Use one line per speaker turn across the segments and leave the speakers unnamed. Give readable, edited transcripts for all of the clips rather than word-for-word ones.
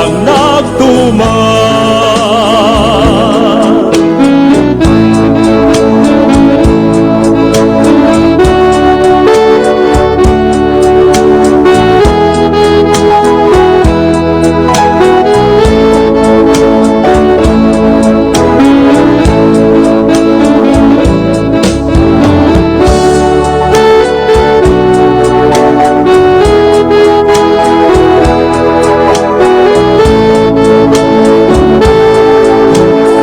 ang nagtuman.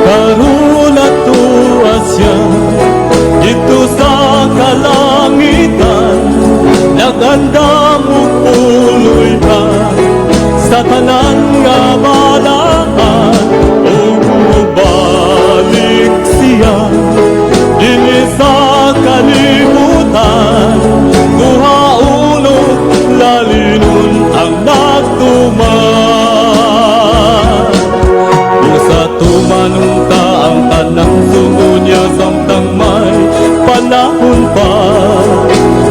Karon tuwa siya dito sa kalangitan, nagandam og puloy-an sa tanan nga balaan, ug mobalik siya dinhi sa kalibutan, kuhaon og lalinon ang nagtuman. Kung sa tumanong ta ang tanang sugo niya samtang may panahon pa,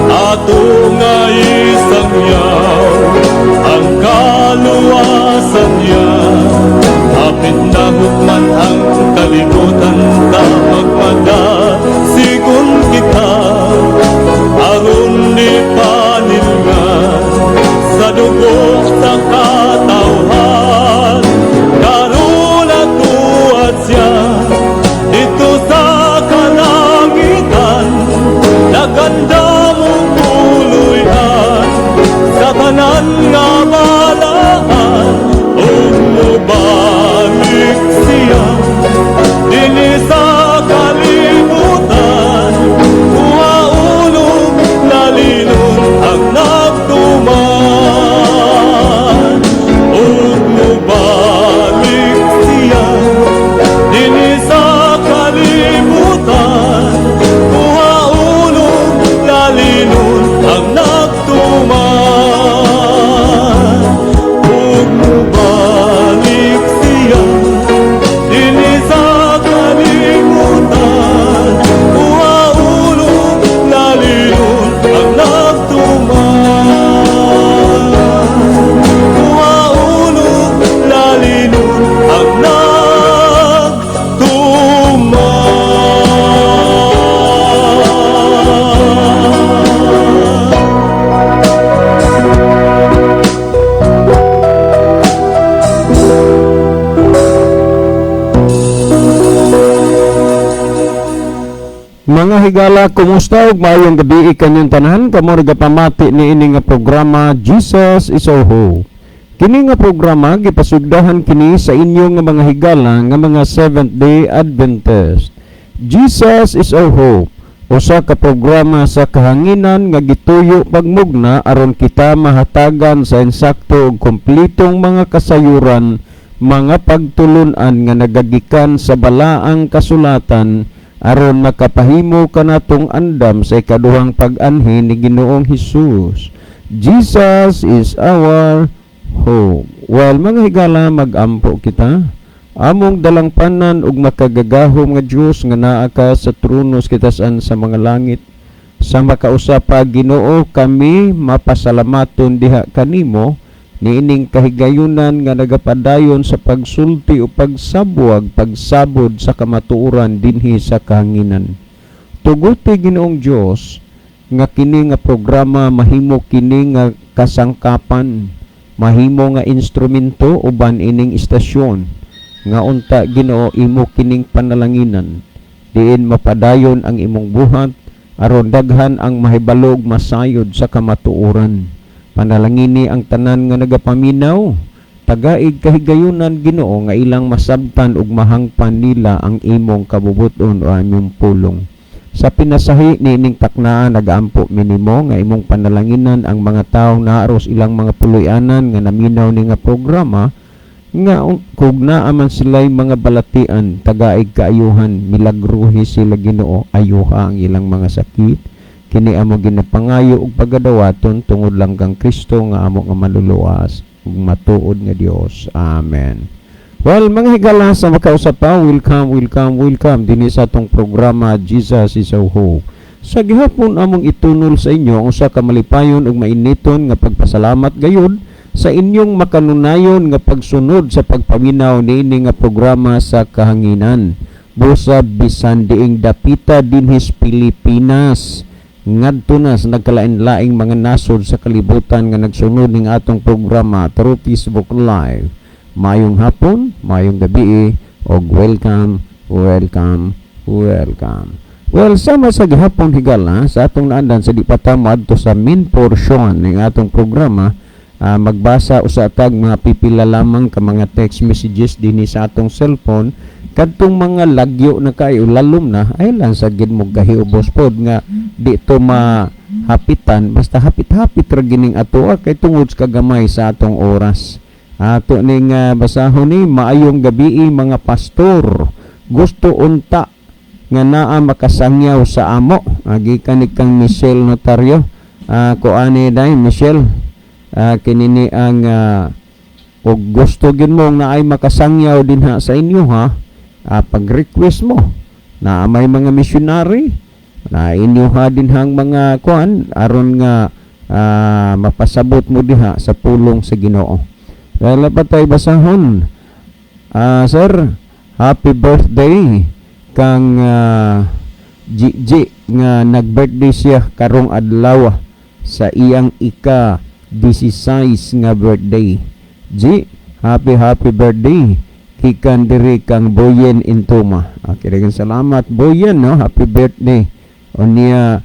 ato nga isangyaw ang kaluwasan niya. Hapit na hukman ang kalibutan, ta magmada sigon kita, aron ni panilngan sa dugo sa katawhan. Karon tuwad siya dito sa kalangitan, nagandam og puloy-an sa tanan nga balaan, ug mobalik siya dinhi sa kalibutan, kuhaon og lalinon ang nagtuman, ug mobalik siya dinhi sa kalibutan, kuhaon og lalinon ang nagtuman, ug mobalik siya dinhi sa kalibutan, kuhaon og lalinon ang nagtuman, kuhaon og lalinon ang nagtuman.
Mga higala, kumusta ug maayong gabi kanyong tanan? Kamo nagapamati ni ini nga programa, Jesus is Our Hope. Kini nga programa gipasugdahan kini sa inyo nga mga higala nga mga Seventh Day Adventist. Jesus is Our Hope, usa ka programa sa kahanginan nga gituyo pagmugna aron kita mahatagan sa insakto ug kompletong mga kasayuran, mga pagtulunan nga nagagikan sa balaang kasulatan aron makapahimo kanatong andam sa ikaduhang pag-anhi ni Ginoong Hesus. Jesus is our hope. Well, mga higala, magampo kita. Among dalangpanan ug makagagahom nga Dios nga naa ka sa trono sa kitasan sa mga langit. Sa makausa pa, Ginoo, kami mapasalamaton diha kanimo niining kahigayunan nga nagapadayon sa pagsulti o pagsabwag, pagsabod sa kamatuoran dinhi sa kahanginan. Tuguti, Ginoong Dios, nga kini nga programa mahimo kini nga kasangkapan, mahimo nga instrumento uban ining istasyon nga unta, Ginoo, imo kining panalanginan diin mapadayon ang imong buhat aron daghan ang mahibalog, masayod sa kamatuoran. Panalangini ang tanan nga nagapaminaw. Tagaig kahigayunan, Ginoo, nga ilang masabtan ug mahangpan nila ang imong kabubuton o imong pulong. Sa pinasahi niining taknaa, nagaampo minimo nga imong panalanginan ang mga tawo naaros ilang mga puloy-anan nga naminaw ni nga programa, nga kung naa man sila'y mga balatian, tagaig kaayuhan, milagruhi sila, Ginoo, ayuha ang ilang mga sakit. Kini amo ginapangayo ug pagadawaton tungod lang kang Kristo nga amo nga maluluwas ug matuod nga Dios. Amen. Well, mga higala, sa makausa pa, welcome, welcome, welcome dinhi sa atong programa, Jesus is Our Hope. Sa gihapon among itunol sa inyo ang usa ka malipayon ug mainiton nga pagpasalamat gayud Sa inyong makanunayon nga pagsunod sa pagpaminaw niini nga programa sa kahanginan. Busa bisan diing dapita dinhis Pilipinas ngadto na sa nagkalain-laing mga nasod sa kalibutan nga nagsunod ning atong programa through Facebook Live. Mayong hapon, mayong gabi, og welcome, welcome, welcome. Well, sama sa gihapon, higala, sa atong naandan sa di pa ta moadto sa main portion ng atong programa, magbasa usa tag mga pipila lamang ka mga text messages dinhi sa atong cellphone. Kadtong mga lagyo na kayo, lalom na ay lang sa gid mo gahiubos pod nga di to mahapitan, basta hapit-hapit ra gining atoa kay tungod sa kagamay sa atong oras. Ato ning basahon ni. "Maayong gabi, mga pastor. Gusto unta nga naa makasangyaw sa amo." Gikan ni kang Michelle Notario. Kuani dai, Michelle, kinini ang og gusto gid mo nga naay makasangyaw dinha sa inyo ha, pag-request mo na may mga missionary na inyo ha dinhang mga kuan aron nga mapasabot mo diha sa pulong sa Ginoo. Wala pa tayo basahon. "Sir, happy birthday kang GG nga nag-birthday siya karong adlaw sa iyang ika 16 nga birthday. G, happy happy birthday gikan diri kang Boyen Intuma." Okay, daghang salamat, Boyen, no? Happy birthday. Unya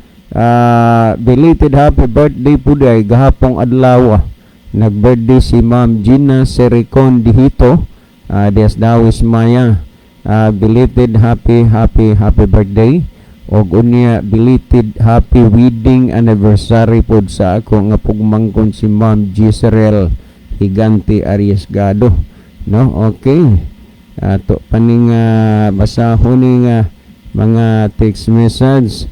belated happy birthday po day gahapong adlaw. Nag-birthday si Ma'am Gina Sericon Dihito, Dias Dawis Maya. Belated happy happy happy birthday. Og unya belated happy wedding anniversary pod sa ako nga pugmangkon si Ma'am Gisrel Higante Ariesgado. No? Okay. Ato paning basahon ning mga text message.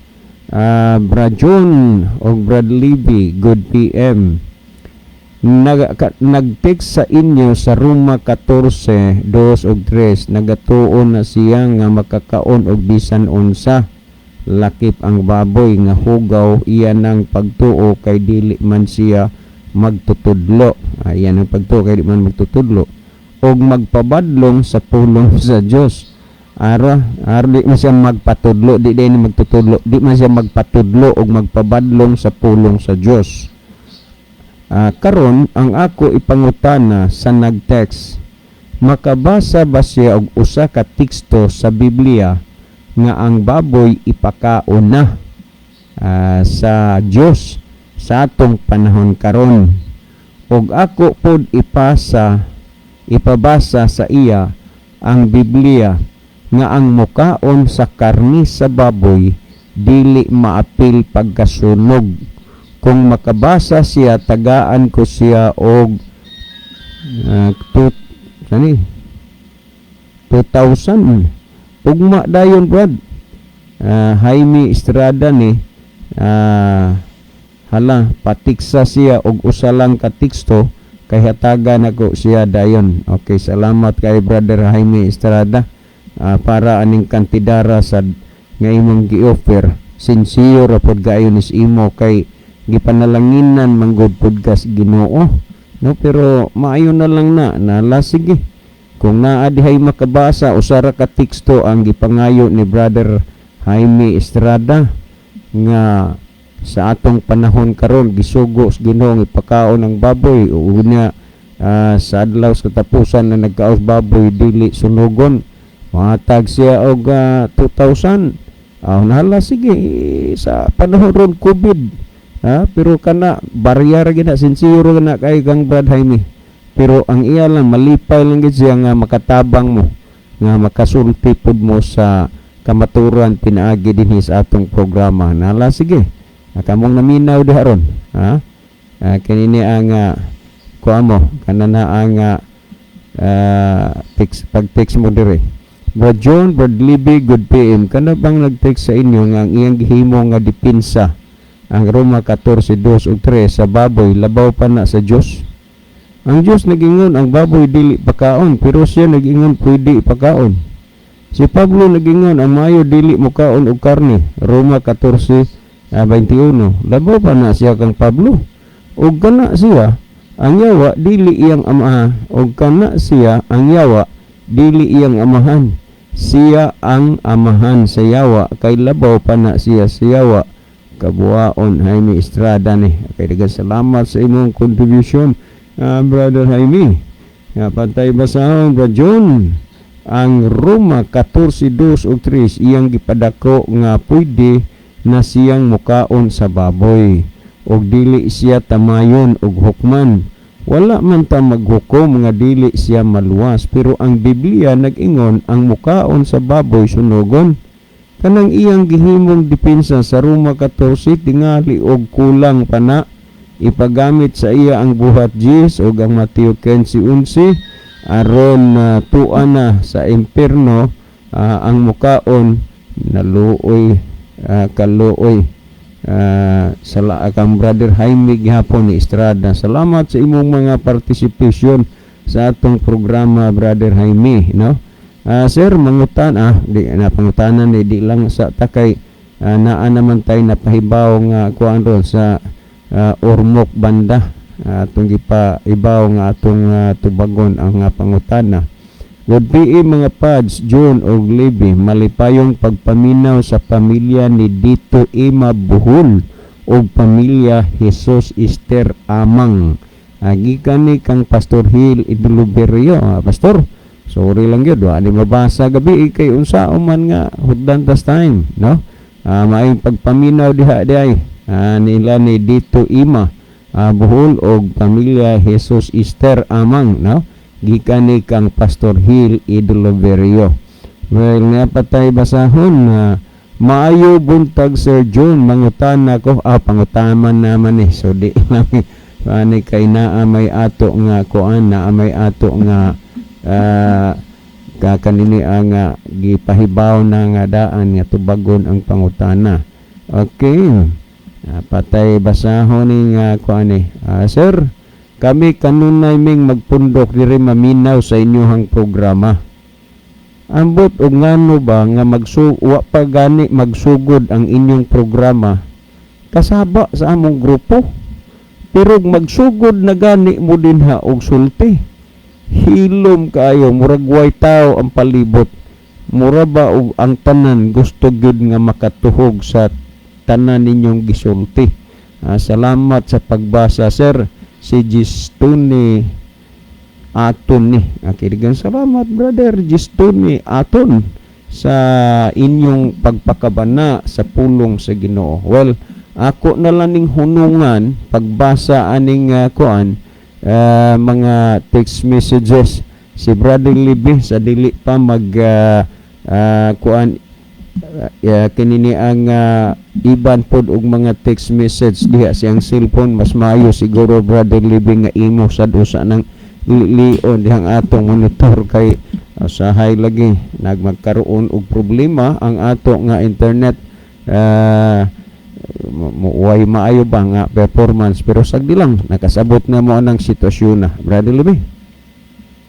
"Brad John og Brad Libby, good PM. Nag-text sa inyo sa Roma 14, 2 ug 3, nagatuon na siya nga makakaon og bisan unsa lakip ang baboy nga hugaw, iya ng pagtuo kay dili man siya magtutudlo." Ayan ang pagtuo kay di man magtutudlo og magpabadlong sa pulong sa Dios. Ara, ara di man siya magpatudlo, di din magtutudlo, di man siya magpatudlo og magpabadlong sa pulong sa Dios. Karon ang ako ipangutana sa nag-text, makabasa ba siya og usa ka teksto sa Biblia nga ang baboy ipakaon na sa Dios sa atong panahon karon? Og ako pod ipabasa sa iya ang Biblia nga ang mukaon sa karni sa baboy dili maapil pagkasunog. Kung makabasa siya, tagaan ko siya og sani 2,000 ugma dayon, Brad." Jaime Estrada ni hala, patiksa siya og usa lang ka teksto kay hatagan nako siya dayon. Okay, salamat kay Brother Jaime Estrada. Para aning kantidara sa nga imong gi-offer, sincere ra pod kaayo nis imo kay gipanalanginan manggod pod kas Ginoo, no? Pero maayo na lang na nala. Sige, kung naa dihay makabasa, usa ra ka teksto ang gipangayo ni Brother Jaime Estrada nga sa atong panahon karon gisugo sa Ginoo nga ipakaon ang baboy, unya sa adlaw sa katapusan na nagkaos baboy dili sunugon, mahatag siya og 2,000. Nahala, sige, sa panahon ron COVID ha, pero kana barya ra gid na, sincere ra na kay kang Brad Jaime, pero ang iya lang malipay lang gid siya nga makatabang mo, nga makasulti pud mo sa kamaturan pinaagi dinhi sa atong programa. Nala, sige. Kamong naminaw diha ron ha. Kinini ang kuha mo kana na ang text, pag-text mo dire. "Brad John, Brad Libby, good PM. Kana bang nag-text sa inyo nga ang iyang gihimo nga depensa ang Roma 14:2 ug 3 sa baboy, labaw pa na sa Dios? Ang Dios nagingon ang baboy dili pakaon, pero siya nagingon pwede ipakaon. Si Pablo nagingon ang maayo dili mukaon og karne, Roma 14:21. Labaw pa na siya kang Pablo. Ug kana siya Ang yawa dili iyang ama, og kana siya ang yawa dili iyang amahan. Siya ang amahan sa yawa kay labaw pa na siya sa yawa. Kabuaon Jaime Estrada ni. Kay daghang salamat sa imong contribution, Brother Jaime. Nga pantay basahon, Brother John. Ang Roma 14:2 ug 3 iyang gipadako nga pwede na siyang mukaon sa baboy og dili siya tamayon og hukman. Wala man ta maghukom nga dili siya maluwas, pero ang Biblia nag-ingon ang mukaon sa baboy sunugon. Kanang iyang gihimong depensa sa Roma 14 tingali og kulang pa na. Ipagamit sa iya ang Buhat 10 ug ang Mateo 15:11 aron tua na sa impierno ang mukaon. Naluoy, kaluoy. Sala kang Brother Jaime gihapon ni Estrada. Salamat sa imong mga participation sa atong programa, Brother Jaime, no? Sir, mangutan, di na pangutanan ni, di lang sa takay, naa naman tay napahibaw nga kuan ron sa Ormoc banda, atong gipahibaw nga atong tubagon ang pangutana. Good PM, mga pads, John og Libby. Malipayong pagpaminaw sa pamilya ni Dito Ima Buhol og pamilya Jesus Esther Amang. Gikan ni kang Pastor Hill Iduluberio. Pastor, sorry lang gyud, wa ni mabasa gabi kay unsa man nga huddan tas time, no? Maayong pagpaminaw diha diay nila ni Dito Ima Buhol og pamilya Jesus Esther Amang, no? Gikan ni kang Pastor Hill Idoloverio. Well, nga patay basahon na maayo buntag, Sir John. Mangutana ko, pangutaman naman eh, so di lang ani kay naa may ato nga kuan, naa may ato nga kakanini ang gipahibaw na nga daan nga tubagon ang pangutana. Okay. Patay basahon ni nga kuan eh. Sir, kami kanunay ming magpundok diri maminaw sa inyohang programa. Ambot og ngano ba nga wa pa gani magsugod ang inyong programa, kasaba sa among grupo. Pero magsugod na gani mo dinha og sulti, hilom kaayo, murag way tao ang palibot. Mura ba og ang tanan gusto gyud nga makatuhog sa tanan ninyong gisulti. Salamat sa pagbasa, sir. Si Gistuni Aton ni. Okay, salamat, Brother Gistuni Aton, sa inyong pagpakabana sa pulong sa Ginoo. Well, ako na lang ning hunungan pagbasa aning kuan, mga text messages. Si Brother Libby sa dili pa mag kuan, kinini ang iban pod og mga text message diha siyang cellphone. Mas maayo siguro, Brother Libby, nga imo sad usa nang lion dihang atong monitor kay usahay lagi nagmagkaroon og problema ang ato nga internet, way maayo ba nga performance, pero sagdi lang nakasabot na mo anang sitwasyon na, Brother Libby.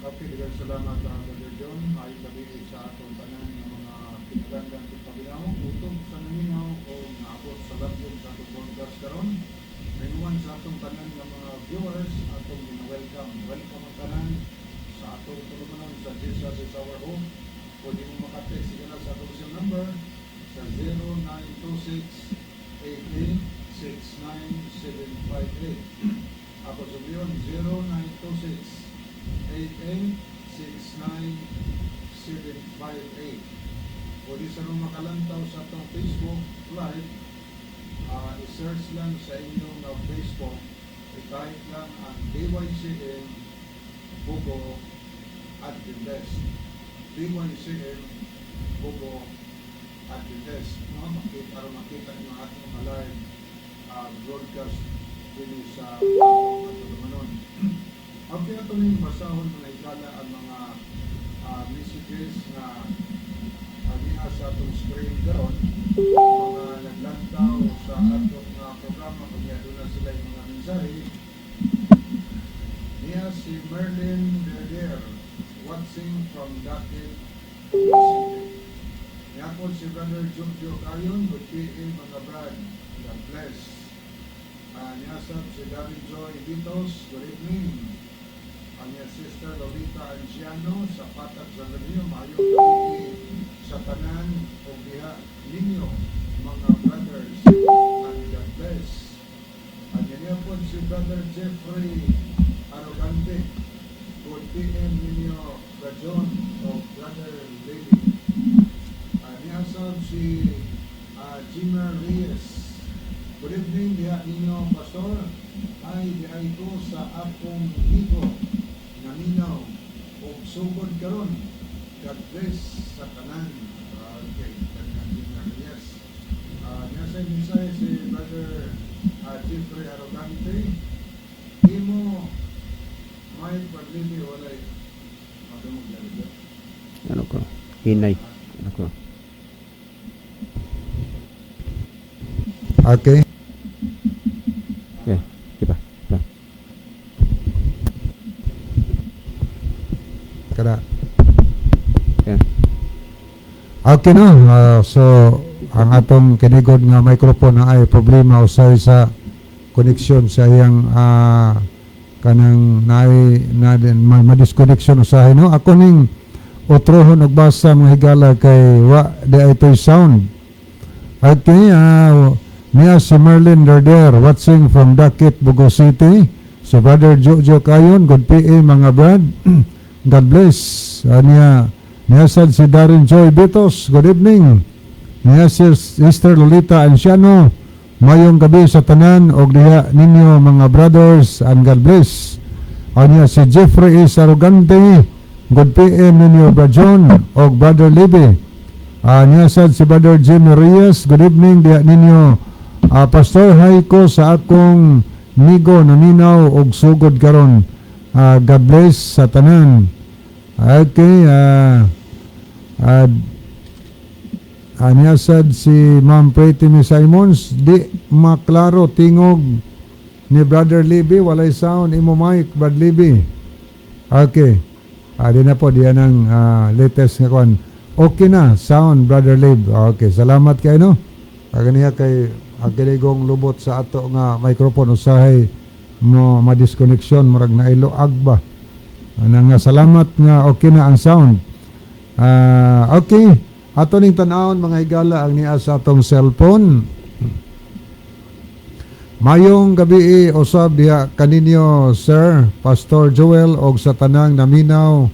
Okay, daghang salamat, Brother John. Maayong gabi sa atong tanan nga mga kinaganggang paminaw, utob sa naminaw o naabot sa labyog sa atong broadcast karon. Ringuan sa atong tanan nga mga viewers, atong gina-welcome. Welcome ang tanan sa atong tulumanon sa Jesus Is Our Hope. Pwede mo makatext sila sa atong cell number sa 0926 8869758. Ako sa 0926 8869758. Pwede sa nung makalantaw sa atong Facebook Live, i-search lang sa inyong Facebook, i-type lang ang DYCM Bogo Adventist. DYCM Bogo Adventist. No? Makita, aron makita niyo ang atong mga live broadcast dini sa atong tulumanon. Okay, ato ning basahon, mga higala, ang mga messages na niya sa atong screen karon, mga naglantaw sa atong programa kung aduna sila yung mga mensahe. Niya si Merlin Verdier, watching from Dakit City. Niya po si Brother Jojo Kayon, good PA, mga brad, God bless. Niya sab si David Joy Vitos, good evening. Ang iyang sister Lolita Anciano sa Patag sa Bernardino, maayong gabi sa tanan og diha ninyo mga brothers and God bless. Ang niya po si Brother Jeffrey Arrogante. Good PM ninyo, Brajon o Brother Lady. Niya sab si Jimmer Reyes. Good evening diha ninyo, Pastor. Ay diay ko sa akong migo naminaw og sugod karon. God bless sa tanan. Okay, tanan Jimmer Reyes. Niya sa mensahe si Brother Jeffrey Arrogante. Imo may paglili walay madungog dali.
Ano ko? Hinay. Ano ko?
Okay.
Okay. Diba? Diba?
Kada.
Okay.
Okay no. So ang atong kinigod nga microphone na ay problema usay sa koneksyon sa iyang kanang naay na ma-disconnection usahay no. Ako ning otrohon og basa, mga higala, kay wa di ay to'y sound. Okay, niya si Merlin Darder watching from Dakit, Bogo City. Si Brother Jojo Kayon, good PM mga brad. God bless. Niya sad si Darren Joy Bitos, good evening. Niya si Sister Lolita Anciano, mayong gabi sa tanan og diha ninyo mga brothers and God bless. Niya si Jeffrey S. Arrogante, good PM ninyo Brad John og Brother Libby. Niya sad si Brother Jimmy Reyes, good evening diha ninyo. Pastor, hi ko sa akong migo naminaw og sugod karon. God bless sa tanan. Okay, niya sad si Ma'am Pretty Miss Simons, di maklaro tingog ni Brother Libby, walay sound imo mic, Brad Libby. Okay. Di na po, diyan ang latest nga kwan. Okay na, sound, Brother Lib. Okay, salamat kay no. Kaganiya kay ang kinigong lubot sa ato nga microphone usahay mo ma-disconnection, murag nailuag ba. Ana nga salamat nga okay na ang sound. Okay. Ato ning tan-awon, mga higala, ang niya sa atong cellphone. Mayong gabi usab diha kaninyo, Sir Pastor Joel, og sa tanang naminaw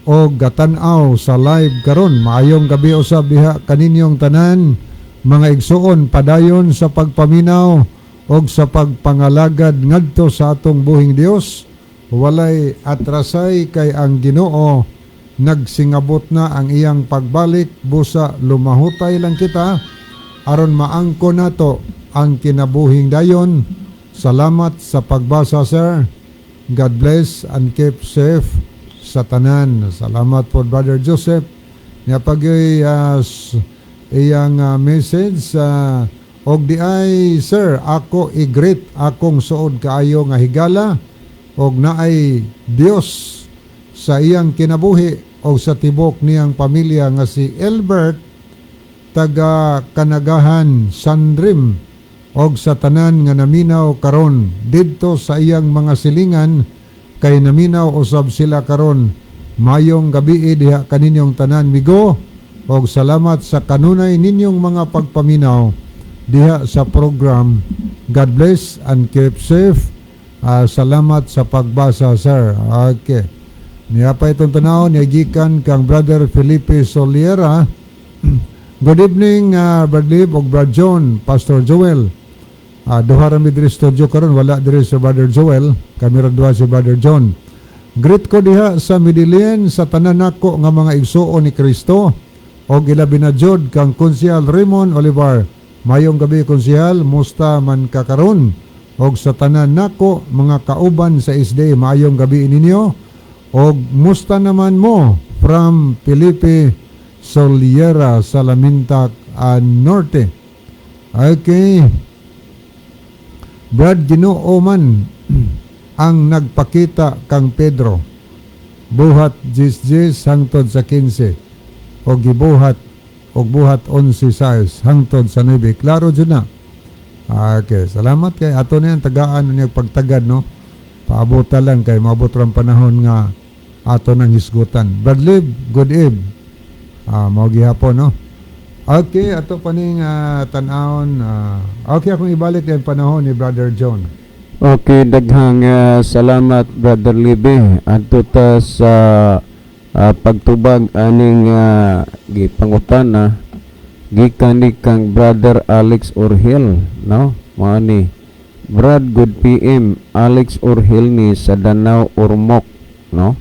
og gatan-aw sa live karon. Maayong gabi usab diha kaninyong tanan mga igsuon, padayon sa pagpaminaw og sa pagpangalagad ngadto sa atong buhing Dios. Walay atrasay kay ang Ginoo nagsingabot na ang iyang pagbalik, busa lumahutay lang kita aron maangko nato ang kinabuhing dayon. Salamat sa pagbasa, sir. God bless and keep safe sa tanan. Salamat po, Brother Joseph. Nya pagyoy iyang message og di ay sir, ako i-greet akong suod kaayo nga higala og naay Dios sa iyang kinabuhi og sa tibok niyang pamilya nga si Elbert taga Kanagahan Sandrim og sa tanan nga naminaw karon didto sa iyang mga silingan kay naminaw usab sila karon. Mayong gabi diha kaninyong tanan, migo, og salamat sa kanunay ninyong mga pagpaminaw diha sa program. God bless and keep safe. Salamat sa pagbasa, sir. Okay, niya pa itong tanaw niya gikan kang Brother Felipe Soliera. Good evening, Brad Lib og Brad John, Pastor Joel. Duha ra mi diri studio karon, wala diri si Brother Joel, kami ra duha si Brother John. Greet ko diha sa Medellin sa tanan nako nga mga igsuon ni Kristo og ilabi na jud kang Konsehal Raymond Olivar. Mayong gabi, Konsehal, musta man ka karon? Og sa tanan nako mga kauban sa SDA, maayong gabi ninyo. Og musta naman mo, from Felipe Soliera sa Lamintac Norte. Okay. Brad, Ginoo man ang nagpakita kang Pedro. Buhat 10 hangtod sa 15 o gibuhat og Buhat 11:6 hangtod sa 9. Klaro jud na. Okay, salamat kay ato na yan, tagaan na niya pagtagad, no? Paabutan lang kay maabot ra ang panahon nga ato nang hisgutan. Brad Lib, good eve. Mao gihapon, no? Okay, ato pa ning tan-awon. Okay, akong ibalik ang panahon ni Brother John.
Okay, daghang salamat, Brother Libe. Adto ta sa pagtubag aning gipangutana gikan ni kang Brother Alex Orhel, no? Mao ni. Brad, good PM. Alex Orhel ni sa Danao, Ormoc, no?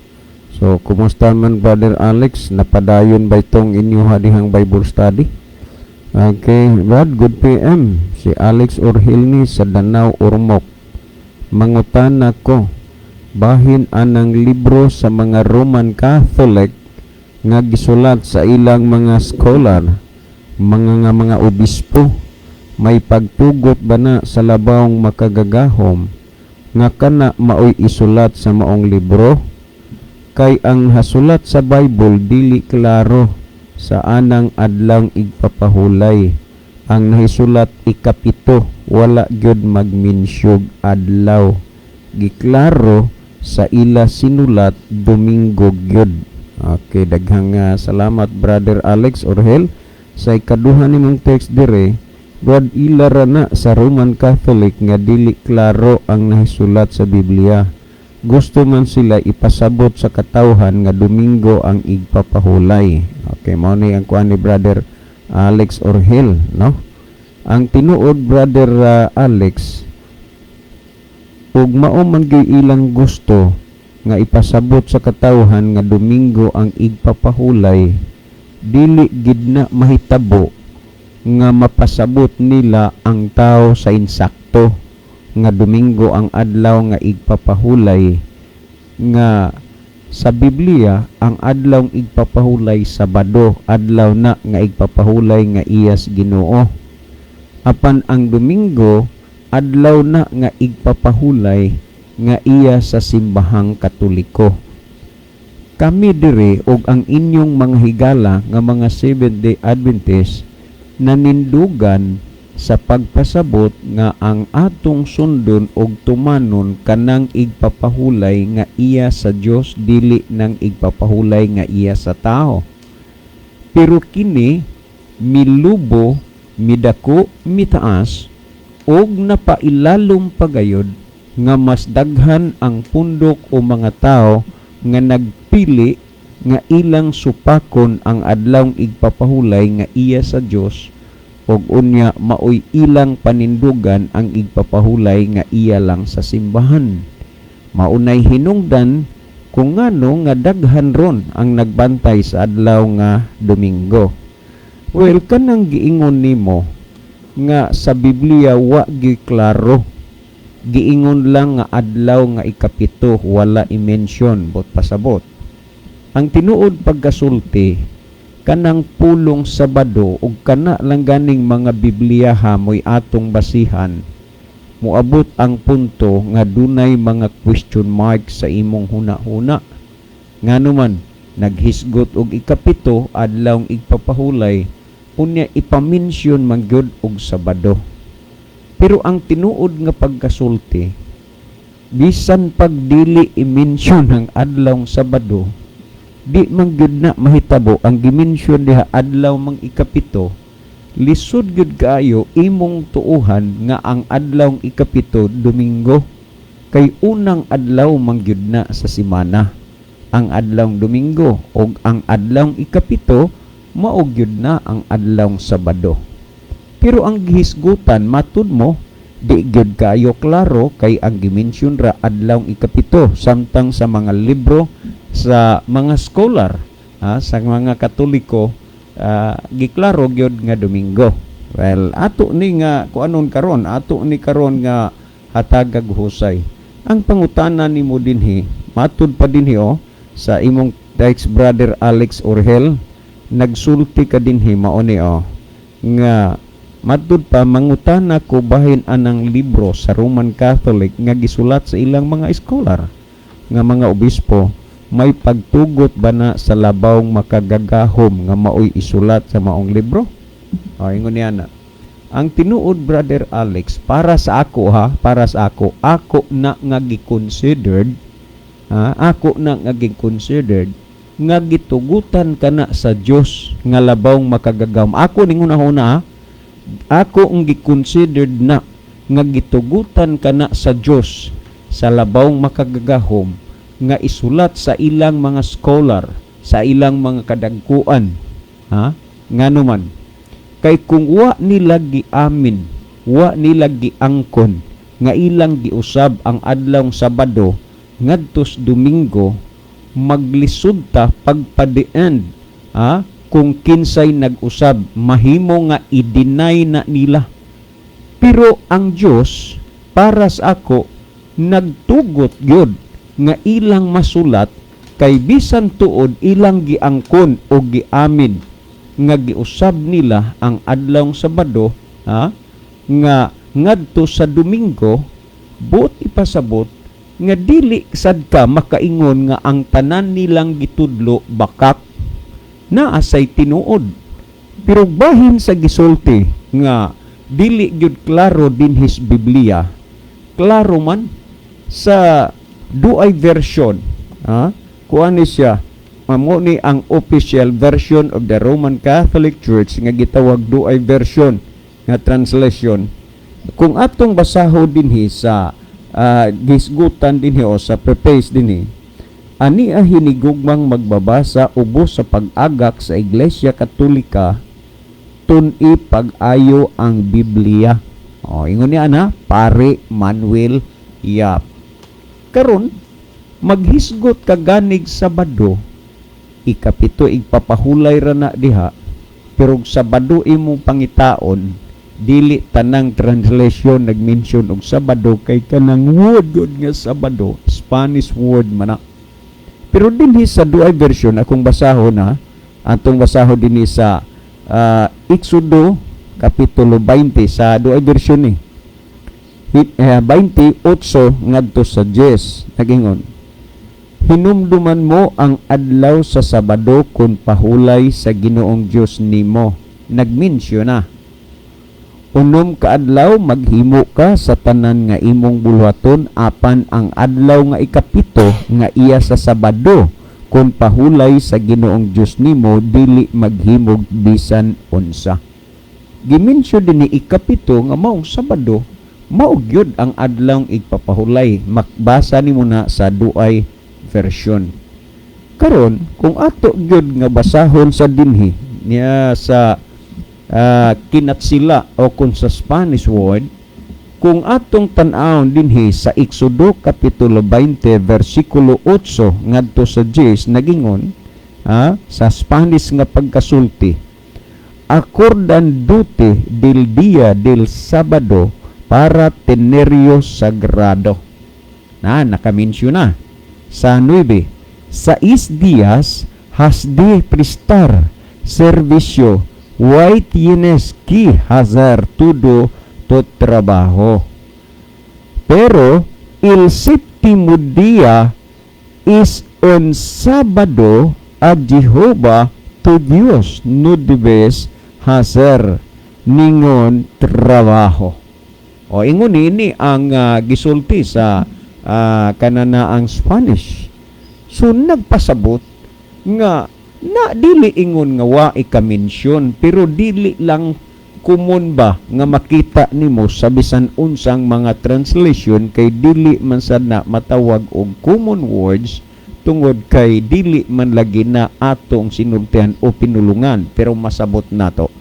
So, kumusta man, Brother Alex? Napadayon ba itong inyo dihang Bible study? Okay, Brad, good PM. Si Alex Orhel ni sa Danao, Ormoc. Mangutana ko, bahin anang libro sa mga Roman Catholic nga gisulat sa ilang mga scholar, mga nga mga obispo, may pagtugot ba na sa labawng makagagahom nga kana maoy isulat sa maong libro? Kay ang hasulat sa Bible dili klaro sa anang adlawng igpapahulay. Ang nahisulat 7, wala gyud magminsyog adlaw. Giklaro sa ila sinulat, Domingo gyud. Okay, daghang salamat, Brother Alex Orhel. Sa ikaduha nimong text dire, Brad, ila ra na sa Roman Catholic nga dili klaro ang nahisulat sa Biblia. Gusto man sila ipasabot sa katawhan nga Domingo ang igpapahulay. Okay, mao ni ang kuan ni Brother Alex Orhel, no? Ang tinuod, Brother Alex, ug mao man gyud ilang gusto nga ipasabot sa katawhan nga Domingo ang igpapahulay, dili gid na mahitabo nga mapasabot nila ang tao sa insakto nga Domingo ang adlaw nga igpapahulay, nga sa Biblia ang adlaw igpapahulay Sabado, adlaw na nga igpapahulay nga iyas Ginoo. Apan ang Domingo, adlaw na nga igpapahulay nga iya sa simbahang Katoliko. Kami diri og ang inyong mga higala nga mga Seventh-day Adventist nanindugan sa pagpasabot nga ang atong sundon og tumanon kanang igpapahulay nga iya sa Dios, dili nang igpapahulay nga iya sa tao. Pero kini milubo, midako, mitaas og napailalom pagayod nga mas daghan ang pundok o mga tao nga nagpili nga ilang supakon ang adlawng igpapahulay nga iya sa Dios ug unya maoy ilang panindugan ang igpapahulay nga iya lang sa simbahan. Maunay hinungdan kung ngano nga daghan ron ang nagbantay sa adlaw nga Domingo. Well, kanang giingon nimo nga sa Biblia wa gi klaro, giingon lang nga adlaw nga 7, wala i-mention, bot pasabot. Ang tinuod pagkasulti, kanang pulong Sabado ug kana lang ganing mga Biblia ha mo'y atong basihan, moabot ang punto nga dunay mga question mark sa imong huna-huna. Ngano man naghisgot og 7 adlawng igpapahulay, unya ipamensyon man gyud og Sabado? Pero ang tinuod nga pagkasulti, bisan pag dili i-mention ang adlawng Sabado, di man gyud na mahitabo. Ang gimensyon diha adlaw mang 7, lisod gyud kaayo imong tuuhan nga ang adlawng 7 Domingo, kay unang adlaw man gyud na sa semana ang adlawng Domingo, ug ang adlawng 7 mao gyud na ang adlawng Sabado. Pero ang gihisgutan, matud mo, di gyud kaayo klaro kay ang gimensyon ra adlawng 7, samtang sa mga libro sa mga scholar, sa mga Katoliko, giklaro gyud nga Domingo. Well, ato ni nga kuanon karon, ato ni karon nga hatagag husay. Ang pangutana nimo dinhi, matud pa dinhi oh, sa imong text, Brother Alex Orhel, nagsulti ka dinhi, mao ni oh, nga matud pa, mangutana ko bahin anang libro sa Roman Catholic nga gisulat sa ilang mga scholar nga mga obispo, may pagtugot ba na sa labawng makagagahom nga maoy isulat sa maong libro? O, ingon niya na. Ang tinuod, Brother Alex, para sa ako ha, para sa ako, ako na nga gi-considered, ha, ako na nga gi-considered nga gitugutan kana sa Dios nga labawng makagagahom. Ako ning una-una ha, ako ang gi-considered na nga gitugutan kana sa Dios sa labawng makagagahom nga isulat sa ilang mga scholar, sa ilang mga kadagkuan, ha? Ngano man kay kung wa nila giamin, wa nila giangkon nga ilang giusab ang adlawng Sabado ngadtos Domingo, maglisod ta pagpa the end, ha? Kung kinsay nag-usab, mahimo nga i-deny na nila. Pero ang Dios, para sa ako, nagtugot gyud nga ilang masulat kay bisan tuod ilang giangkon o giamin nga giusab nila ang adlawng Sabado, ha, nga ngadto sa Domingo, buot ipasabot nga dili sad ka makaingon nga ang tanan nilang gitudlo bakak, naa say tinuod. Pero bahin sa gisulti nga dili gyud klaro dinhi sa Biblia, klaro man sa duay version, ha. Kuan ni siya, mao ni ang official version of the Roman Catholic Church nga gitawag duay version nga translation. Kung atong basaho dinhi sa gisgutan dinhi o sa preface dinhi, ani a hinigugmang magbabasa ubos sa pag-agak sa Iglesia Katolika, tun-i pag-ayo ang Biblia. O, ingon niya na Pare Manuel Yap. Karon maghisgot ka ganig Sabado, ikapito igpapahulay ra na diha, pero og Sabado imong pangitaon, dili tanang translation nagmention og Sabado kay kanang word gud nga Sabado, Spanish word man na. Pero dinhi sa duay version, akong basahon na, atong basahon dinhi sa Exodo kapitulo 20 sa duay version ni. 28 ngadto sa 10, nagingon: "Hinumduman mo ang adlaw sa Sabado kun pahulay sa Ginoong Dios nimo." Nagmensyon na. "Unom ka adlaw maghimo ka sa tanan nga imong buluhaton, apan ang adlaw nga ikapito nga iya sa Sabado kun pahulay sa Ginoong Dios nimo, dili maghimog bisan unsa." Gimensyon dinhi ikapito nga maong Sabado, mao gyud ang adlaw igpapahulay. Makbasa nimo na sa duay version. Karon kung ato gyud nga basahon sa dinhi niya sa kinatsila o kung sa Spanish word, kung atong tan-awon dinhi sa Exodo kapitulo 20 versikulo 8 ngadto sa 10, nagingon sa Spanish nga pagkasulti: "Acordándote del día del sábado para tenerlo sagrado." Na nakaminsyon na. Sa 9, "6 días has de prestar servicio y tienes que hacer todo tu trabajo. Pero el séptimo día es un sábado a Jehová tu Dios, no debes hacer ningún trabajo." O ingon ini ang gisulti sa kanana ang Spanish. So nagpasabot nga na dili ingon nga wa ikamensyon, pero dili lang common ba nga makita nimo sa bisan unsang mga translation kay dili man sad na matawag og common words tungod kay dili man lagi na atong sinultihan o pinulungan, pero masabot nato.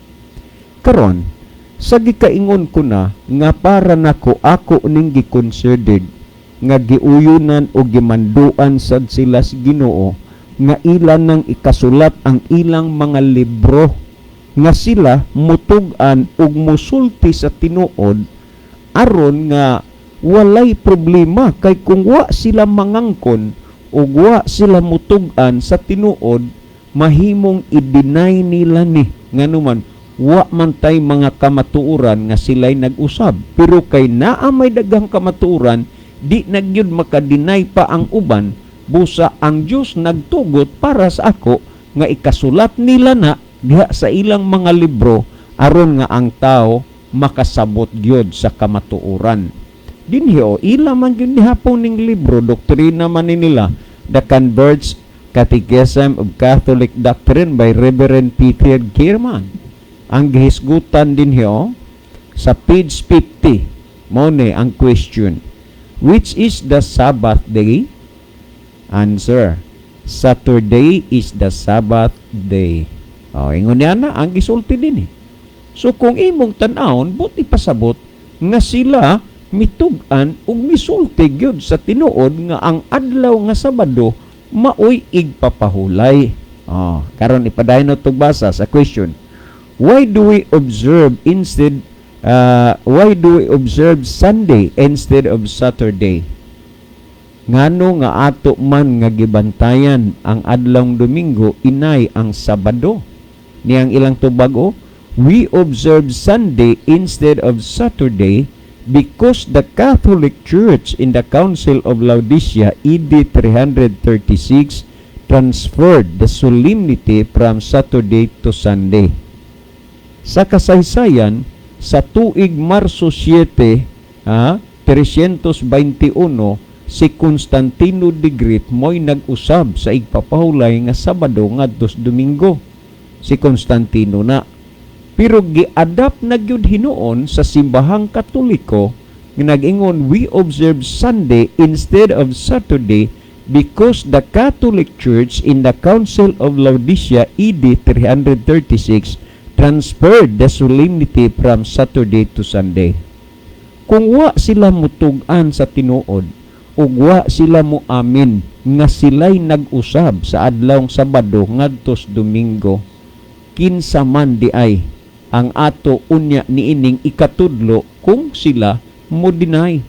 Karon sa gikaingon ko na nga para nako, ako ning giconsidered nga giuyunan o gimanduan sad sila sa Ginoo nga ilan nang ikasulat ang ilang mga libro nga sila mutug-an ug musulti sa tinuod aron nga walay problema, kay kung wa sila mangangkon ug wa sila mutug-an sa tinuod, mahimong i-deny nila ni, nganuman wa man tay mga kamatuoran nga sila'y nag-usab. Pero kay naa may daghang kamatuoran, di na gyud maka-deny pa ang uban. Busa ang Dios nagtugot para sa ako nga ikasulat nila na diha sa ilang mga libro aron nga ang tao Makasabot gyud sa kamatuoran dinhi o ila man gyud nihapon ning libro, doktrina man ni nila, The Converts Catechism of Catholic Doctrine by Reverend Peter Gierman. Ang gihisgutan dinhi o sa page 50 mo ni ang question, "Which is the Sabbath day?" Answer, "Saturday is the Sabbath day." O, ingon niya na ang gisulti din eh. So kung imong tan-awon, buot ipasabot nga sila mitug-an ug misulti gyud sa tinuod nga ang adlaw nga Sabado maoy igpapahulay. Oh, karon ipadayon na basa sa question. Why do we observe Sunday instead of Saturday? Ngano nga ato man nga gibantayan ang adlawng Domingo inay ang Sabado? Niyang ilang tubag o, "We observe Sunday instead of Saturday because the Catholic Church in the Council of Laodicea AD 336 transferred the solemnity from Saturday to Sunday." Sa kasaysayan, sa tuig Marso 7, 321, si Constantino the Great mo'y nag-usab sa igpapahulay nga Sabado ngadto sa Domingo. Si Constantino na. Pero gi-adapt na gyud hinuon sa Simbahang Katoliko nga nag-ingon, "We observe Sunday instead of Saturday because the Catholic Church in the Council of Laodicea AD 336 transferred the solemnity from Saturday to Sunday." Kung wa sila mutug-an sa tinuod ug wa sila mo amin nga sila'y nag-usab sa adlawng Sabado ngadto sa Domingo, kinsa man di ay ang ato unya niining ikatudlo kung sila mo deny?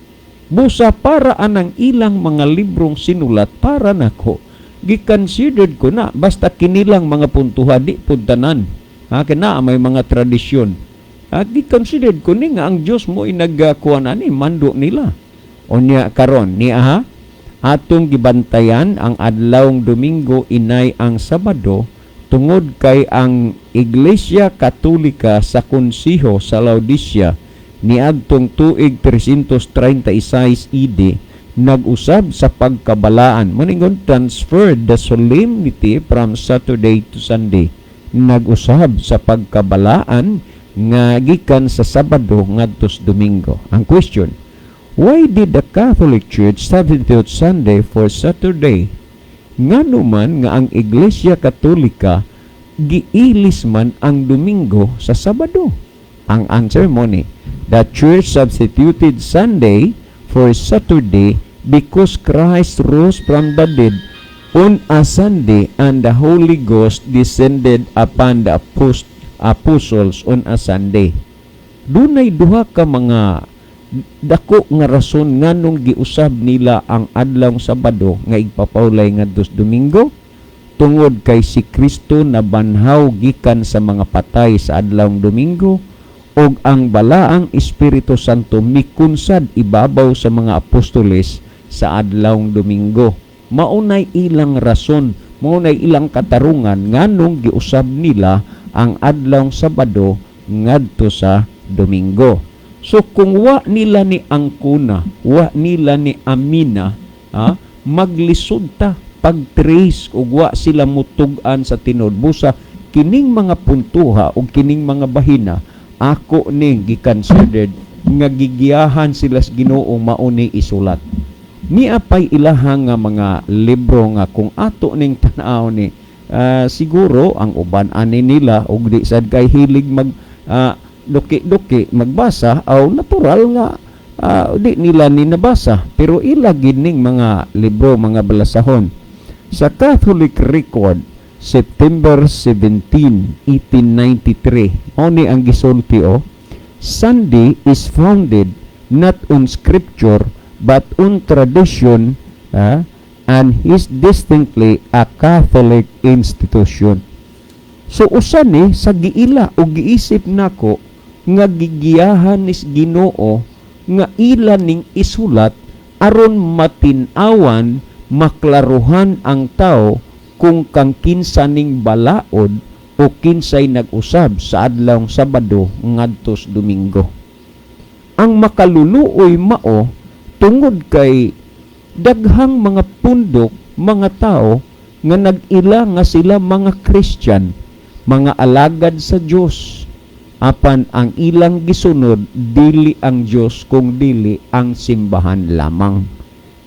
Busa para anang ilang mga librong sinulat, para nako gi-considered ko na basta kinilang mga puntuha, di pud tanan ha, kina may mga tradisyon ha, gi-considered ko ni nga ang Dios mo inagkuan ani mando nila. Unya karon ni aha, atong gibantayan ang adlawng Domingo inay ang Sabado tungod kay ang Iglesia Katolika sa Konseho sa Laodicea niadtong tuig 336 AD nag-usab sa pagkabalaan, moningon transferred the solemnity from Saturday to Sunday, nag-usab sa pagkabalaan nga gikan sa Sabado ngadto sa Domingo. Ang question, "Why did the Catholic Church substitute Sunday for Saturday?" Ngano man nga ang Iglesia Katolika giilis man ang Domingo sa Sabado? Ang answer mo ni, "The Church substituted Sunday for Saturday because Christ rose from the dead on a Sunday and the Holy Ghost descended upon the apostles on a Sunday." Dunay duha ka mga dako nga rason nganong giusab nila ang adlawng Sabado nga igpapahulay ngadto sa Domingo: tungod kay si Kristo nabanhaw gikan sa mga patay sa adlawng Domingo ug ang Balaang Espiritu Santo mikunsad ibabaw sa mga apostoles sa adlawng Domingo. Maunay ilang rason, maunay ilang katarungan nganong giusab nila ang adlawng Sabado ngadto sa Domingo. So kung wa nila ni angkuna, wa nila ni amina, ha, maglisod ta pag-trace ug wa sila mutug-an sa tinuod. Busa kining mga puntuha ug kining mga bahina, ako ning gi-considered nga gigiyahan sila sa Ginoo mauni isulat. Nia pay ilaha nga mga libro nga kung ato ning tan-aw ni siguro ang uban ani nila og di sad kay hilig mag duki-duki magbasa aw natural nga di nila ni nabasa, pero ila gining mga libro, mga balasahon. Sa Catholic Record, September 17, 1893, mao ni ang gisulti o, "Sunday is founded not on scripture but on tradition and is distinctly a Catholic institution." So usa ni sa giila o giisip nako nga gigiyahan nis Ginoo nga ila ning isulat aron matin-awan, maklaruhan ang tao kung kang kinsa ning balaod o kinsay nag-usab sa adlawng Sabado ngadto sa Domingo. Ang makaluluoy mao tungod kay daghang mga pundok, mga tao nga nag-ila nga sila mga Christian, mga alagad sa Dios, apan ang ilang gisunod dili ang Dios kung dili ang simbahan lamang.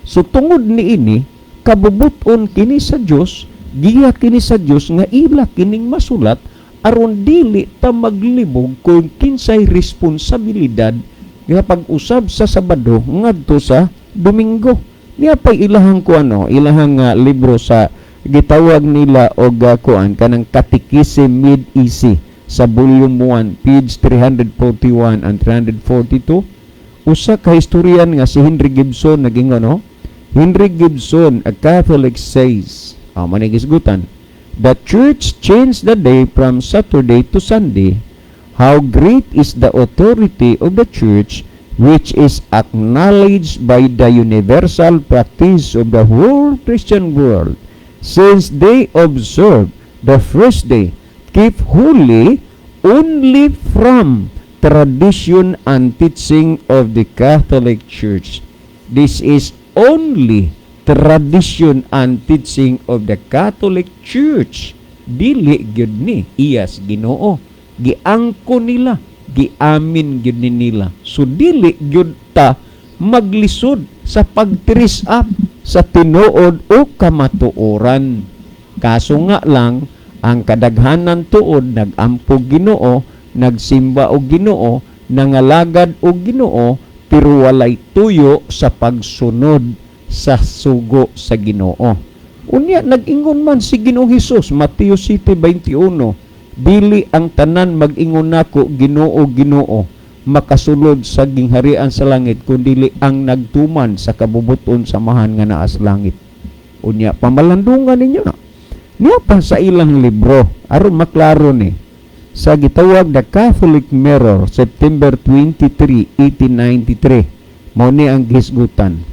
So tungod niini, kabubuton kini sa Dios, giya kini sa Dios nga ila kining masulat aron dili ta maglibog kung kinsay responsibilidad nga pag-usab sa Sabado ngadto sa Domingo. Niya pay ilahang kuano, ilahang libro sa gitawag nila og kuan kanang Catechism Made Easy sa volume 1, page 341 and 342. Usa ka historian nga si Henry Gibson nag-ingon, no? Henry Gibson, a Catholic, says, mao the church changed the day from Saturday to Sunday. How great is the authority of the church, which is acknowledged by the universal practice of the whole Christian world, since they observe the first day keep holy only from tradition and teaching of the Catholic Church. This is only tradition and teaching of the Catholic Church. Dili gyud ni iyas Ginoo. Giangko nila, giamin gyud ni nila. So dili gyud ta maglisod sa pag-trace up sa tinuod o kamatuoran. Kaso nga lang, ang kadaghanan tuod nag-ampo Ginoo, nagsimba og Ginoo, nangalagad og Ginoo, pero walay tuyo sa pagsunod sa sugo sa Ginoo. Unya nag-ingon man si Ginoong Hesus, Mateo 7:21, "Dili ang tanan mag-ingon nako, 'Ginoo, Ginoo,' makasulod sa gingharian sa langit, kundili ang nagtuman sa kabubuton sa Amahan nga naa sa langit." Unya pamalandungan ninyo na. Niya pa sa ilang libro aron maklaro ni sa gitawag The Catholic Mirror, September 23, 1893, mao ni ang gisgutan.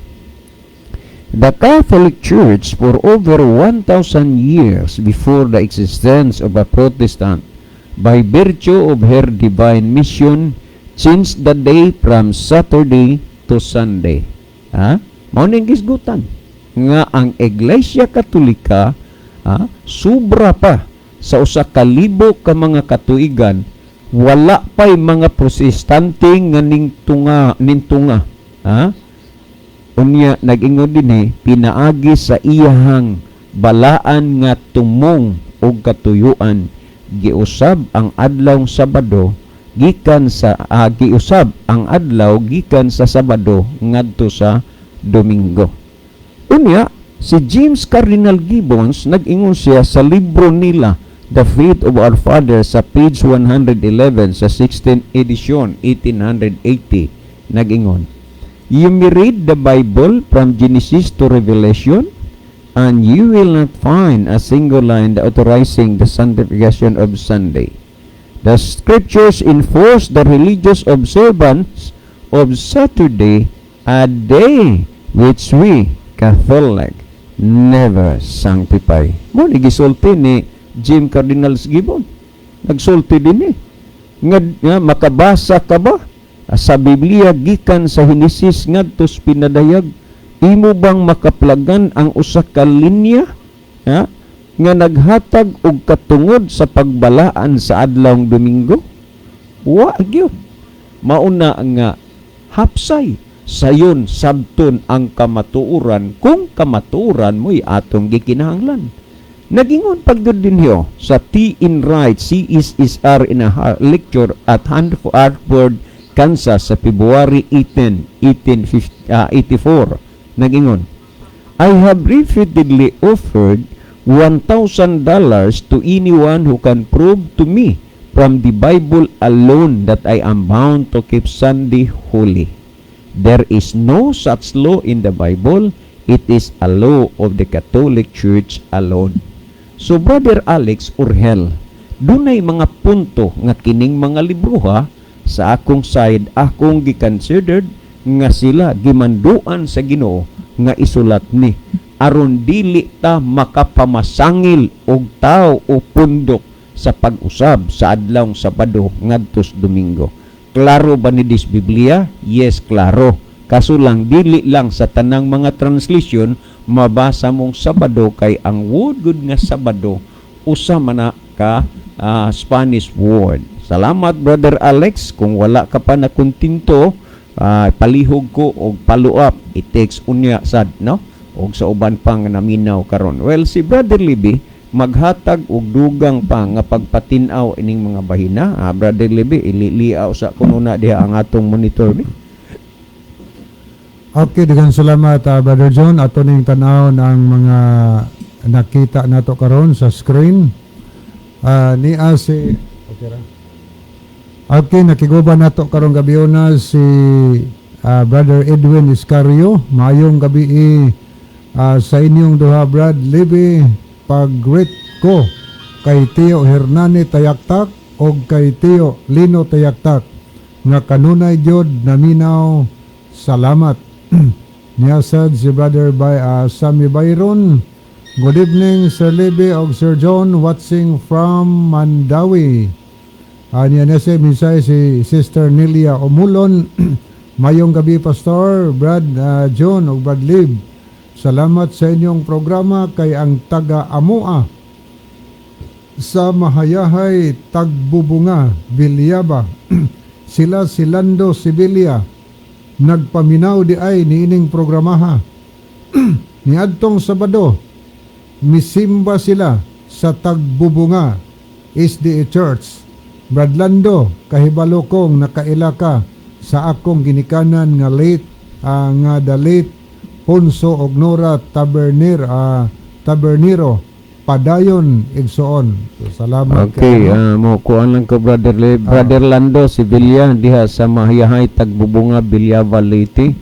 The Catholic Church, for over 1,000 years before the existence of a Protestant, by virtue of her divine mission, changed the day from Saturday to Sunday. Ha? Mao ning gisgutan nga ang Iglesia Katolika, ha, sobra pa sa 1,000 ka mga katuigan, wala pa'y mga Protestante nga ningtunga nintunga, ha. Unya nag-ingon dinhi, pinaagi sa iyahang balaan nga tumong og katuyuan, giusab ang adlaw Sabado gikan sa giusab ang adlaw gikan sa Sabado ngadto sa Domingo. Unya si James Cardinal Gibbons, nag-ingon siya sa libro nila The Faith of Our Father sa page 111 sa 16th edition 1880, nag-ingon, "You may read the Bible from Genesis to Revelation and you will not find a single line authorizing the sanctification of Sunday. The scriptures enforce the religious observance of Saturday, a day which we Catholic never sanctify." Mao ni gisulti ni Jim Cardinal Gibbon. Nagsulti din eh. Nga makabasa ka ba sa Biblia gikan sa Henesis ngadto sa Pinadayag, imo bang makaplagan ang usa ka linya, ha, nga naghatag og katungod sa pagbalaan sa adlawng Domingo? Wa gyud. Mauna nga hapsay sayon sabton ang kamatuoran kung kamatuoran mo'y atong gikinahanglan. Nagingon pag dinhiyo sa T. N. Wright CSSR in a lecture at Hanford, Kansas sa February 18, 1884. Nagingon, "I have repeatedly offered $1,000 to anyone who can prove to me from the Bible alone that I am bound to keep Sunday holy. There is no such law in the Bible. It is a law of the Catholic Church alone." So Brother Alex Urgel, dunay mga punto nga kining mga libroha sa akong side, akong gi-considered nga sila gimanduan sa Ginoo nga isulat ni aron dili ta makapamasangil og tao o pundok. Sa pag-usab sa adlawng Sabado ngadto sa Domingo. Klaro ba ni dis Biblia? Yes, klaro. Kaso lang dili lang sa tanang mga translation mabasa mong Sabado kay ang word gud nga Sabado usa man na ka Spanish word. Salamat, Brother Alex. Kung wala ka pa na kontento, palihog ko og follow up. I-text unya sad, no? Og sa uban pang naminaw karon. Well, si Brother Libby maghatag og dugang pa nga pagpatin-aw ining mga bahina. Brother Libby, ililiaw sa kuno na diha ang atong monitor ni.
Okay, daghang salamat, Brother John. Ato ning tan-awon ang mga nakita nato karon sa screen. Niya si okay ra. Okay, nakiguban nato karong gabi si Brother Edwin Iscario. Maayong gabi sa inyong duha, Brad Libby. Pag-greet ko kay Tio Hernani Tayaktak og kay Tio Lino Tayaktak nga kanunay gyud naminaw. Salamat. Niya sad si Brother by Sammy Byron. Good evening, Sir Libby og Sir John, watching from Mandawi. Niya na si mensahe si Sister Nelia Omulon. Mayong gabi, Pastor, Brad John ug Brad Lib. Salamat sa inyong programa kay ang taga Amoa sa Mahayahay, Tagbubunga, Villaba. Sila si Lando Sibilia nagpaminaw di ay niining programaha. Niadtong Sabado, misimba sila sa Tagbubunga SDA Church. Brad Lando, kahibalo kong nakaila ka sa akong ginikanan nga late nga the late Ponso og Nora Tabernero. Padayon, igsoon. So, salamat.
Okay,
kay
mo kuan lang ko, Brother Brother Lando Sevilla diha sa Mahayahay, Tagbubunga, Villaba, Leyte.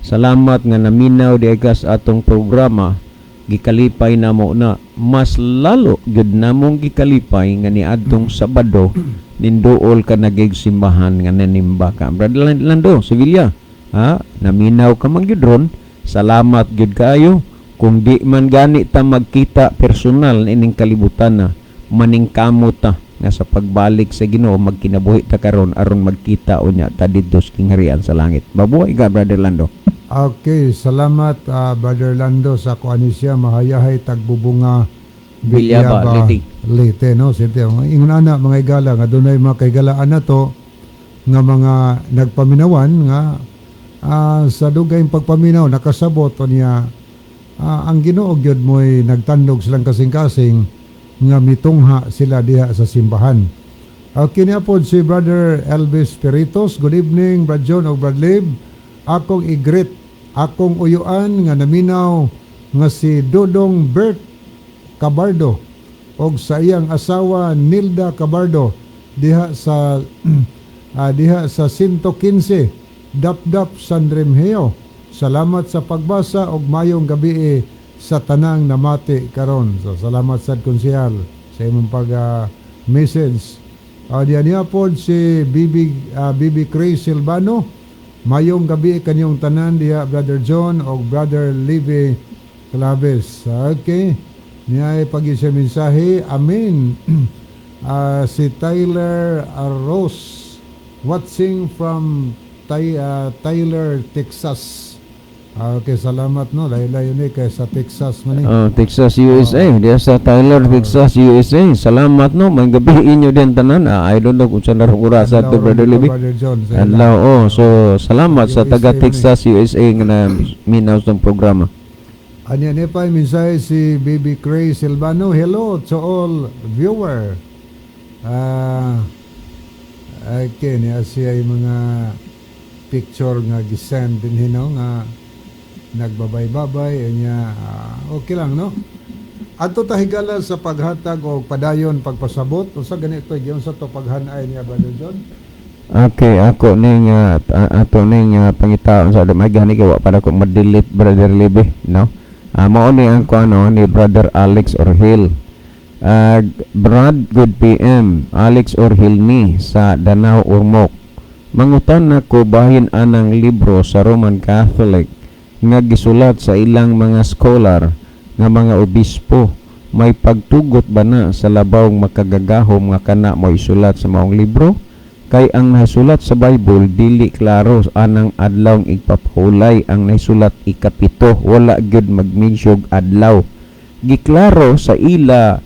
Salamat nga naminaw di ka sa atong programa. Gikalipay namo na mas lalo gyud namong gikalipay nga niadtong Sabado ninduol ka nagig simbahan nga nanimba ka. Brother Lando Sevilla, ha, naminaw ka man gyud ron. Salamat gyud kaayo. Kung di man gani ta magkita personal ining kalibutan na, maningkamot ta nga sa pagbalik sa Ginoo magkinabuhi ta karon aron magkita unya ta didto sa kingharian sa langit. Mabuhay ka, Brother Lando.
Okay, salamat, Brother Lando sa kuan siya Mahayahay, Tagbubunga,
Villaba, Leyte.
Leyte, no? Sige, ingon ana mga igala nga dunay mga kaigalaan na to nga mga nagpaminawan nga sa dugay pagpaminaw nakasabot niya ang Ginoo gyud mo'y nagtandog silang kasing-kasing nga mitungha sila diha sa simbahan. Okay niya po si Brother Elvis Peritos. Good evening, Brad John o Brad Lib. Akong i-greet, akong uyuan nga naminaw nga si Dodong Bert Cabardo og sa iyang asawa Nilda Cabardo diha sa 115 Dapdap, San Remigio. Salamat sa pagbasa og mayong gabi sa tanang namati karon. So salamat sad, konsehal, sa imong pag message. Diya niya po si Bibi Chris Silvano. Mayong gabi kanyong tanan diha, Brother John og Brother Libby Claves. Okay. Niya ay pag siya mensahe. Amen. Si Tyler Rose watching from Tyler, Texas. Okay, salamat, no. Layo-layo ni kay sa Texas man ni.
Oh, Texas, USA. Diya sa Tyler, Texas, USA. Salamat, no. May gabi inyo din tanan. I don't know kung saan na orasa to, Brother Libby.
Brother John. Sa
Adlaw, oh. So, salamat sa
USA
taga
man eh.
Texas, USA nga na minaw sa programa.
Anya ni pa mensahe si Baby Cray Silvano. Hello to all viewer. Okay, niya siya yung mga picture nga gisend din hino nga nagbabay-babay niya, okay lang, no. Adto ta, higala, sa paghatag og padayon pagpasabot unsa ganito giunsa to paghanay niya, Brother John.
Okay, ako ning ato ning pangitaon sa may gani kay wa para ko ma-delete, Brother Libby, no. Mao ni ang kuano ni Brother Alex Orhil. Brad, good PM. Alex Orhil ni sa Danao, Ormoc. Mangutan na ko bahin anang libro sa Roman Catholic nga gisulat sa ilang mga scholar nga mga obispo. May pagtugot ba na sa labawng makagagahom nga kana mo isulat sa maong libro? Kay ang nasulat sa Bible dili klaro anang adlaw igpapahulay. Ang nasulat 7, wala gyud magmensyog adlaw. Giklaro sa ila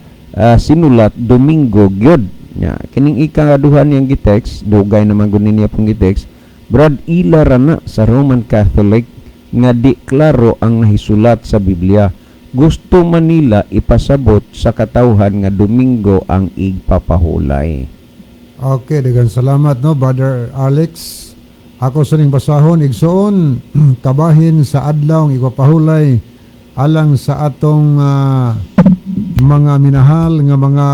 sinulat Domingo gyud. Nya kining ikaduha niyang gitext, dugay naman gud niya pong gitext, Brad. Ila ra na sa Roman Catholic nga di klaro ang nahisulat sa Biblia. Gusto man nila ipasabot sa katawhan nga Domingo ang igpapahulay.
Okay, daghang salamat, no, Brother Alex. Ako sa ning basahon, igsoon, kabahin sa adlaw ang igpapahulay alang sa atong mga minahal nga mga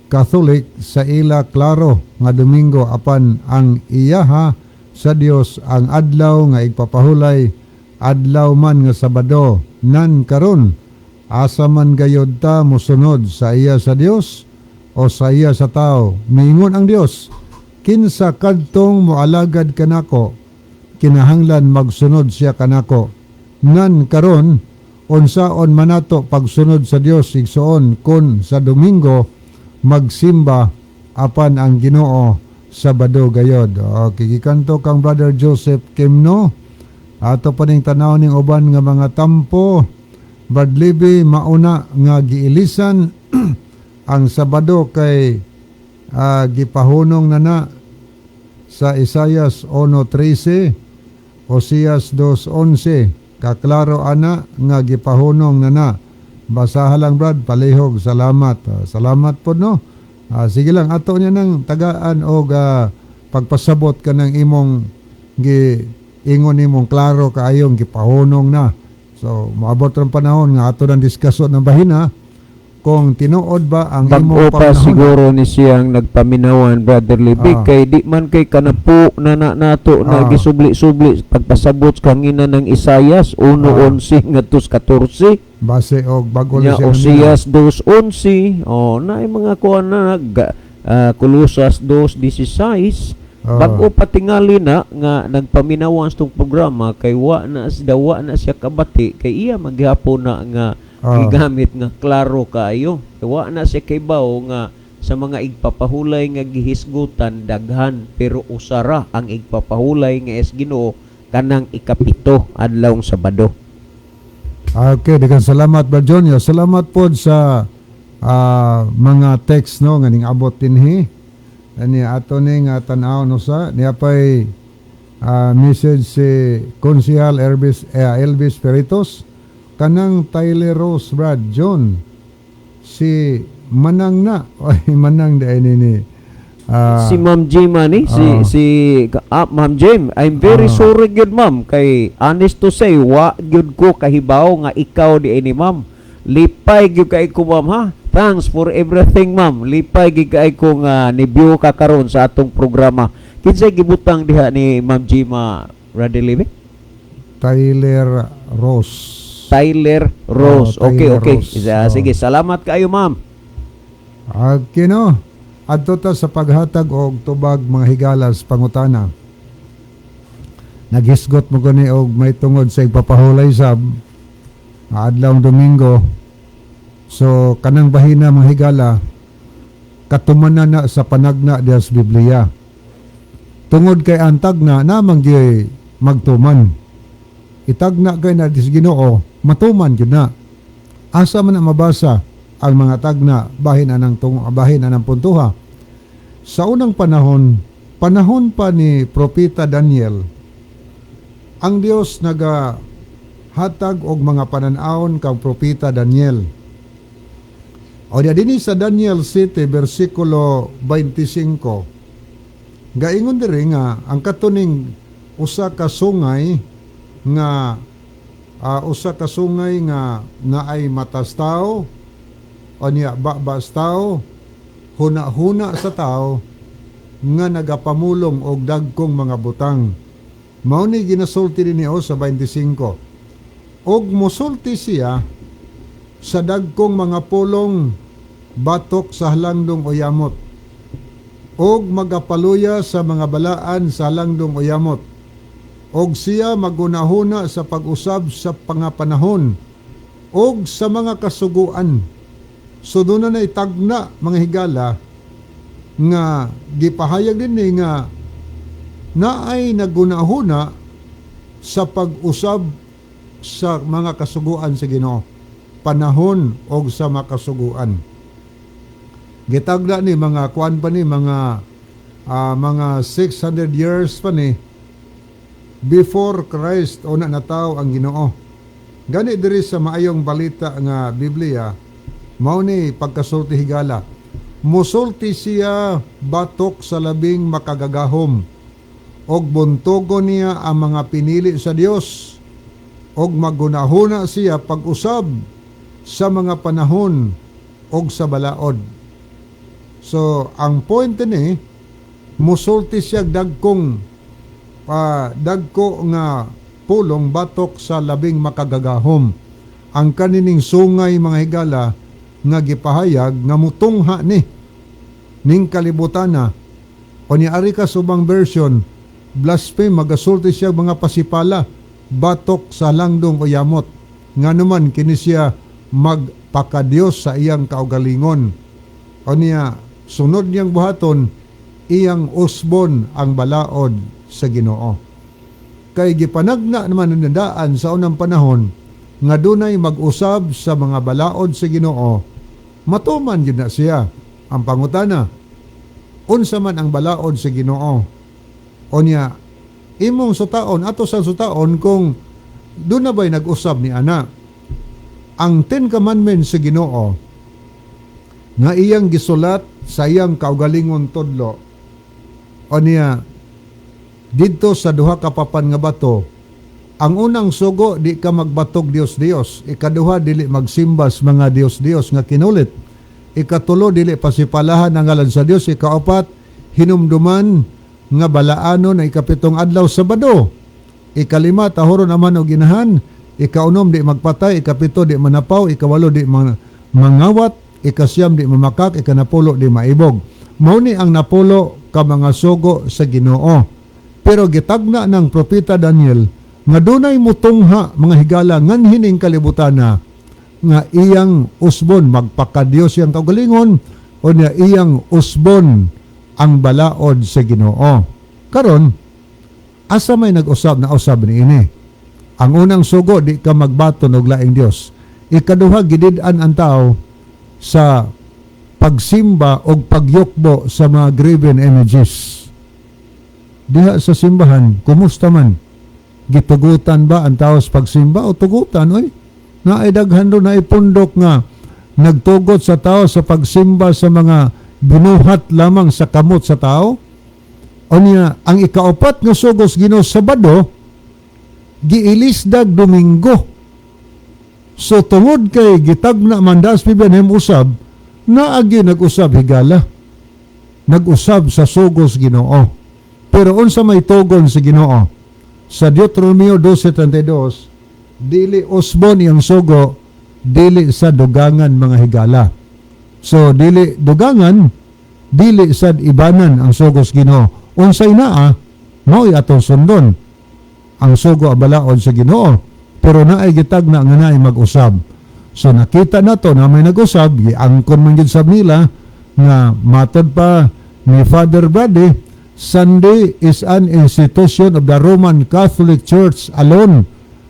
Catholic, sa ila klaro nga Domingo, apan ang iyaha sa Dios ang adlaw nga igpapahulay adlaw man nga Sabado. Nan karon, asa man gayod ta mosunod, sa iya sa Dios o sa iya sa tao? Miingon ang Dios, "Kinsa kadtong moalagad kanako, kinahanglan magsunod siya kanako." Nan karon, unsaon man nato pagsunod sa Dios, igsoon, kun sa Domingo magsimba apan ang Ginoo Sabado gayod? Okay, gikanto kang Brother Joseph Kimno. Ato pa ning tanaw ning uban nga mga tampo. Brad Libby, mauna nga giilisan ang Sabado kay gipahunong na na sa Isayas 1:13, Osias 2:11. Kaklaro ana nga gipahunong na na. Basaha lang, Brad, palihog. Salamat. Salamat po, no. Sige lang, ato niya nang tagaan og pagpasabot ka ng imong gi ingon nimong klaro kaayong gipahunong na. So moabot ang panahon nga ato nang diskaso ng bahina kung tinuod ba ang
Bag-o
imong
pa
panahon.
Siguro ni siyang nagpaminawan, Brother Libby, kay di man kay kanapo na na nato na gisubli-subli pagpasabot kangina ng Isayas 1:11 ngadto sa 14.
Base og bago
Nya
na siya.
Osias 2:11, oh, na mga kuan na Kolosas 2:16. Bag-o pa tingali na nga nagpaminawan sa tong programa kay wa na siya kabati kay iya maghapon na nga gigamit nga klaro kaayo. Kay wa na siya kaybaw nga sa mga igpapahulay nga gihisgutan daghan, pero usara ang igpapahulay nga es Ginoo, kanang 7, adlawng Sabado.
Okay, daghang salamat, Brad Jonyo. Salamat pod sa mga text, no, nga ning abot dinhi. Ani ato ning tan-aw no sa niya pay message si Konsihal Elvis, Elvis Peritos, kanang Tyler Rose, Brad John, si Manang na oy, Manang di ni ni
Si Ma'am Jim ani si si Ma'am Jim, I'm very sorry gyud, ma'am, kay honest to say wa gyud ko kahibaw nga ikaw di ini, ma'am. Lipay gyud kay ko, ma'am, ha. Thanks for everything, ma'am. Lipay gyud kay ko nga ni-view ka karon sa atong programa. Kinsay gibutang diha ni Ma'am Jima, Brother Libby?
Tyler Rose.
Tyler Rose.
Oh,
Okay.
Tyler
Okay.
Rose. Oh.
Sige, salamat kaayo, ma'am.
Okay, no. Adto ta sa paghatag og tubag, mga higalas, pangutana. Naghisgot mo gani og may tungod sa igpapahulay sab adlawng Domingo. So kanang bahina, mga higala, katumanan na sa panagna diha sa Biblia. Tungod kay ang tagna namang gyud magtuman. Itagna kay na dis Ginoo, matuman gyud na. Asa man na mabasa ang mga tagna bahin anang puntuha? Sa unang panahon, panahon pa ni Propeta Daniel, ang Dios naga hatag og mga panan-awon kang Propeta Daniel. O diya dinhi sa Daniel 7 bersikulo 25. Gaingon diri nga ang katuning usa ka sungay nga naay matas tao o niya babas tao, huna-huna sa tao nga nagapamulong og dagkong mga butang. Mao ni ginasulti dinhi o sa 25. Og mosulti siya sa dagkong mga pulong batok sa halangdong uyamot og magapaluya sa mga balaan sa halangdong uyamot, og siya magunahuna sa pag-usab sa pangapanahon. Og sa mga kasuguan. So doon na itagna, mga higala, nga gipahayag din ni nga naay nagunahuna sa pag-usab sa mga kasuguan sa Ginoo, panahon og sa mga kasuguan. Gitagda ni mga kuan pa ni mga 600 years pa ni before Christ o na nataw ang Ginoo. Gani diri sa Maayong Balita nga Biblia, mao ni pagkasulti, higala: Musulti siya batok sa Labing Makagagahom og buntogon niya ang mga pinili sa Dios og magunahuna siya pag-usab sa mga panahon og sa balaod. So ang point ni, musulti siya dagko nga pulong batok sa Labing Makagagahom. Ang kanining sungay, mga higala, nga gipahayag nga mutungha ni ning kalibutana o ni ari ka subang version, blaspheme, magasulti siya mga pasipala batok sa langdong o yamot, nganuman kini siya magpakadiyos sa iyang kaugalingon. O niya, sunod niyang buhaton, iyang usbon ang balaod sa Ginoo, kay gipanagna naman ang daan sa unang panahon nga dunay mag-usab sa mga balaod sa Ginoo. Matuman gyud na siya. Ang pangutana, unsa man ang balaod sa Ginoo? O niya, imong sutaon, ato sa sutaon kung doon na ba'y nag-usab ni ana ang Ten Commandments sa Ginoo nga iyang gisulat sa iyang kaugalingon tudlo. O niya, didto sa duha ka papan nga bato, ang unang sugo, di ka magbatog Dios-Dios. Ikaduha, dili magsimbas mga Dios-Dios nga kinulit. Ikatulo, dili pasipalahan ang ngalan sa Dios. Ikaapat, hinumduman nga balaano na ikapitong adlaw, Sabado. Ikalima, tahoron amahan og inahan. Ikaunom, di magpatay. Ikapito, di manapaw. Ikawalo, di mangawat. Ikasiyam, di mamakak. Ikanapulo, di maibog. Mao ni ang 10 ka mga sugo sa Ginoo. Pero gitagna ng propeta Daniel nga dunay mutungha, mga higala, nganhining kalibutan na nga iyang usbon, magpakadiyos iyang kaugalingon o niya iyang usbon ang balaod sa Ginoo. Karon, asa may nag-usab na usab ni ini? Ang unang sugo, di ka magbaton og laing Dios. Ikaduha, gidid-an ang tao sa pagsimba o pagyukbo sa mga graven images. Diha sa simbahan, kumusta man? Gitugutan ba ang tao sa pagsimba o tugutan? Oy, naay daghan do, naay pundok nga nagtugot sa tao sa pagsimba sa mga binuhat lamang sa kamot sa tao. O niya, ang ikaapat nga sugos Ginoo, Sabado, giilisdag Domingo. So tungod kay gitagna man das pibanhem usab, naagi nag-usab, higala. Nag-usab sa sugos Ginoo. Pero unsa may tugon sa Ginoo? Sa Deuteronomio 12:32, dili usbon iyang sugo, dili sa dugangan, mga higala. So dili dugangan, dili sad ibanan ang sugos Ginoo. Unsay naa, mao'y atong sundon. Ang sugo ang balaod sa Ginoo. Pero naay gitagna nga naay mag-usab. So nakita na to na may nag-usab, giangkon man gyud sa nila nga matod pa ni Father Brady, Sunday is an institution of the Roman Catholic Church alone,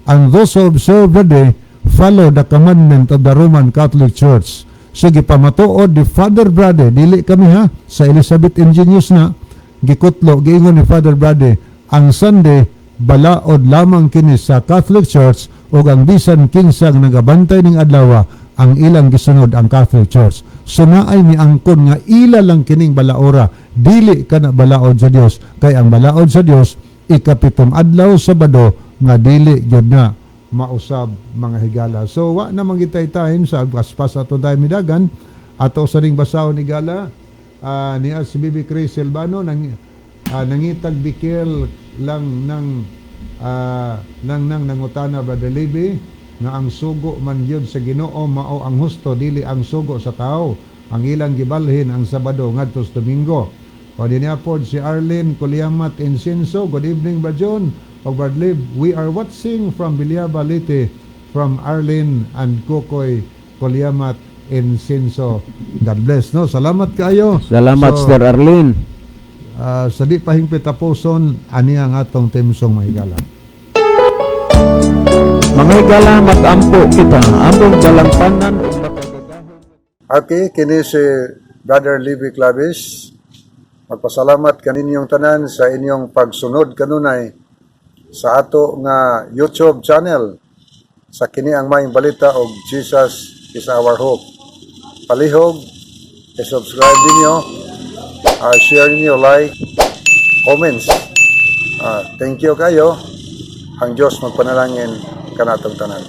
and those who observe the day follow the commandment of the Roman Catholic Church. So gipamatuod ni Father Brady, dili kami ha, sa Elizabeth Ingenious na, gikutlo, giingon ni Father Brady, ang Sunday, balaod lamang kini sa Catholic Church ug ang bisan kinsang nagabantay ning adlaw, ang ilang gisunod ang Catholic Church. So naay miangkon nga ila lang kining balaora, dili kana balaod sa Dios, kay ang balaod sa Dios, ikapitong adlaw, Sabado, nga dili gyud na mausab, mga higala. So wa na man gitay time sa paspas ato tayo midagan ato sa ring basahon, higala, niya si Bibi Chris Silvano nang nangitag bikil lang ng nang nangutana, Brother Libby, nga ang sugo man gyud sa Ginoo mao ang husto, dili ang sugo sa tao. Ang ilang gibalhin ang Sabado ngadto sa Domingo. O dinhi pod si Arlene Kuliamat Insinso. Good evening, Brad John o Brad Lib. We are watching from Villaba, Leyte. From Arlene and Kukoy Kolyamat Insinso. God bless, no? Salamat kayo.
Salamat,
So,
Sister Arlene.
Sa di pa hingpit tapuson, ani ang atong theme song, mga higala.
Mga higala, mag-ampo kita. Among dalampanan ug makagagahom.
Okay, kini si Brother Libby Clavis. Magpasalamat kaninyong tanan sa inyong pagsunod kanunay sa ato nga YouTube channel sa Kini ang Maayong Balita og Jesus is Our Hope. Palihog, i-subscribe ninyo, share ninyo, like, comments. Thank you kayo. Ang Diyos magpanalangin kanatong tanan.